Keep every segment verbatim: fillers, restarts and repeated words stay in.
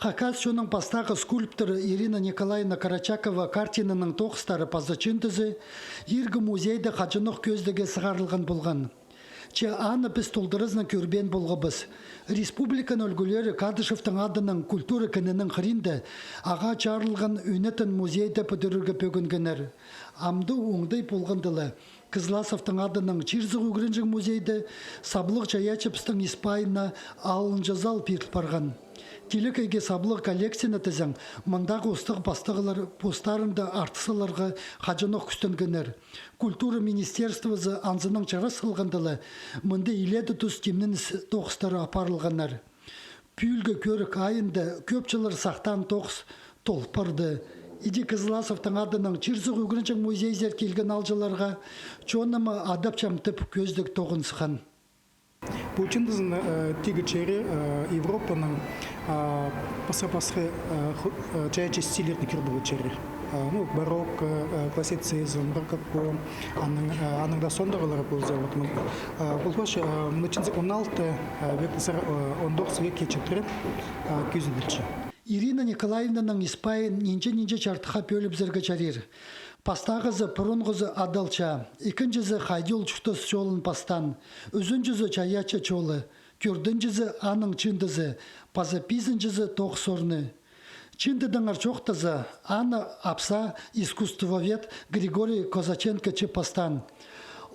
Хакас чонның пастағы скульпторы Ирина Николаевна Карачакова картинаның тоғыстары паза чыындызы иргі музейде хаҷанох кӧзідіге сығарылған полған. Че аны піс толдыразынаң кӧрбеен полғабыс. Республиканың ӱлгӱлері Кадышевтің адынаң культура кінінің хыринда ағаа чарылған ӱнетін музейде пӱдірерге пӧгінгеннер. Амды оңдай полғанда ла, Кызласовтың адынаң чир-суғ ӱгренҷең музейде саблығ чайаачыбыстың Испайына алынҷа зал пиріл парған. Тилекейге саблығ коллекцияны тізең, мындағы устағ-пастағлар постарында артыс аларға хаҷанох кӱстенгеннер. Культура министерствозы анзынаң чарас салғанда ла, мында илееде тус тимненіс тоғыстары апарылғаннар. Пӱӱлгі кӧрік айында кӧп чыллар сахтаан тоғыс тол парды. Иди Кызласовтың адынаң чир-суғ ӱгренҷең музейзер килген аалҷыларға чонымы адапчам тіп кӧзідіг тоғынысхан. Пу чыындызының, э, тигі чирі, э, Европаның, а, пасха-пасха, э, ху-, э, чайаачы стильлерні кӧрбеге чарир. Э, ну, барокко, э, классицизм, рококо, аның, э, аның даа сондағылары полза, вот, мын, э, полбашы, э, мына чыындызы он алты, э, век сар-, э, он тоғыс векке читіре, э, кӧзіділче. Ирина Николаевнаның Испайын нинҷе-нинҷе чардыхха пӧлібізерге чарир. Пастағызы, пурунғызы адалча, ікінҷізі хайди ол чуртас чолын пастаан, ӱзінҷізі чайаачы чолы, тӧртінҷізі аның чыындызы, паза пизінҷізі тоғыс орны. Чыындыдаңар чоохтаза, аны апсаа искусствовед Григорий Козаченко чыып пастаан.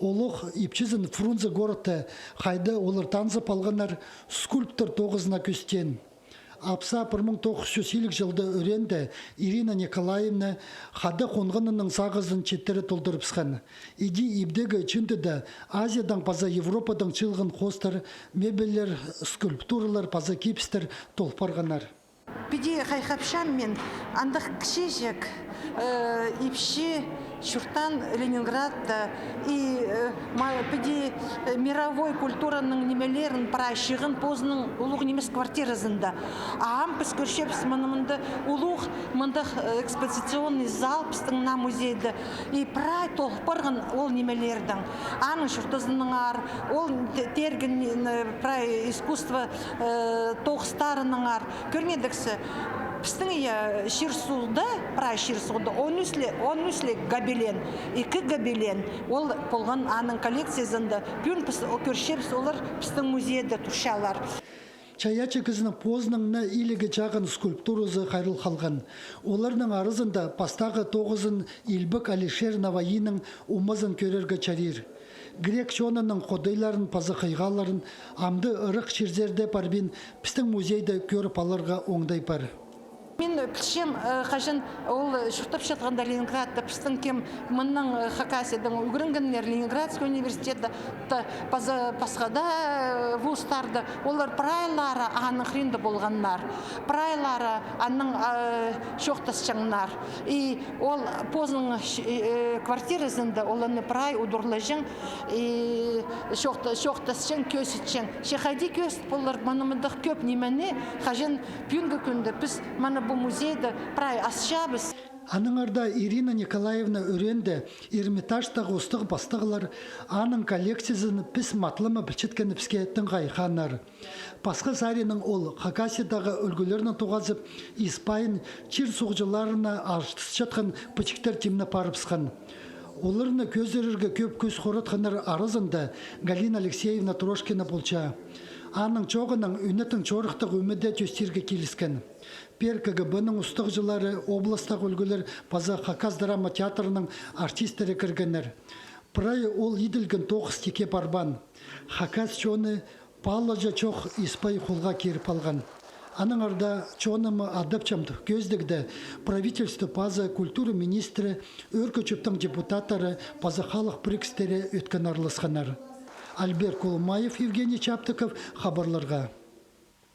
Олох ипчізін Фрунзе городта, хайда олар танызып алғаннар, скульптор тоғызына кӧзіткен. Апсаа пір муң тоғыс чӱс илиг чылда ӱреенде Ирина Николаевна хада хонғанының сағызын читіре толдырыбысхан. Иди ибдегі чыындыда Азиядаң паза Европадаң чыылған хоостар, мебельлер, скульптуралар паза кибістер тол парғаннар. Піди хайхапчам мин, андағ кічіҷек, э, ипчі чуртаан Ленинградта, и, э, ма-, піди, э, мировой культураның нимелерін прай чыыған позының улуғ нимес квартиразында. А ам піс кӧрчебіс, мына мында улуғ мындағ, э, экспозиционный зал пістің наа музейде. И прай тол парған ол нимелердең. Аның чуртазынаңар, ол те-, теерген, э, прай искусство, э, тоғыстарынаңар. Кӧргенде кізі, пістің, я, чир-суғда, прай чир-суғда он ӱс ле, он ӱс ле гобелен, ікі гобелен, ол полған аның коллекциязында. Пӱӱн піс о-, кӧрчебіс, олар пістің музейде турчалар. Чайаачы кізінің позының на иліге чағын скульптуразы хайрыл халған. Оларның аразында пастағы тоғызын Илбек Алишер Наваиның умазын кӧрерге чарир. Грек чонының худайларын паза хыйғаларын амды ырах чирзерде парбин пістің музейде кӧріп аларға оңдай пар. Мин пілчем, э, хаҷан ол чуртапчатханда Ленинградта, пістің кем мыннаң, э, Хакасиядаң ӱгренгеннер, Ленинградский университетте, та-, паза пасха даа, э, вузтарда, олар прайлары аның хыринда полғаннар, прайлары аның, э, чоохтасчаңнар. И ол позының, э, квартиразында оларны прай удурлаҷаң, и чоохта-, чоохтасчаң, кӧзітчең. Че хайди кӧзіт полар мына мындағ кӧп нимені, хаҷан пӱӱнгі кӱнде піс мына пу музейде прай асчабыс. Аннаңар даа Ирина Николаевна ӱреенде Эрмитажтағы устағ-пастағлар аның коллекциязын піс матлама пілчеткенібіске тың хайхааннар. Пасха саринаң ол Хакасиядағы ӱлгӱлернең тоғазып, Испайын чир-суғҷыларына артысчатхан пічіктер тимнеп парыбысхан. Оларны кӧзірерге кӧп кӱс хоратханнар аразында Галина Алексеевна Трошкина полча. Аның чооғынаң ӱнетін чорыхтығ ӧмеде тӧстирге киліскен. Пеер КГБ-ның устағҷылары, областағы ӱлгӱлер паза Хакас драма театрының артисттері кіргеннер. Прай ол иділген тоғыс тикке парбаан. Хакас чоны палаҷа чох Испай холға киріп алған. Аннаңар даа чонымы адапчам тіп кӧзідігде правительство паза культура министрі, Ӧӧркі чӧптің депутаттары паза халых пірігістері ӧткін араласханнар. Альберт Кулумаев, Евгений Чаптыков, хабарларға.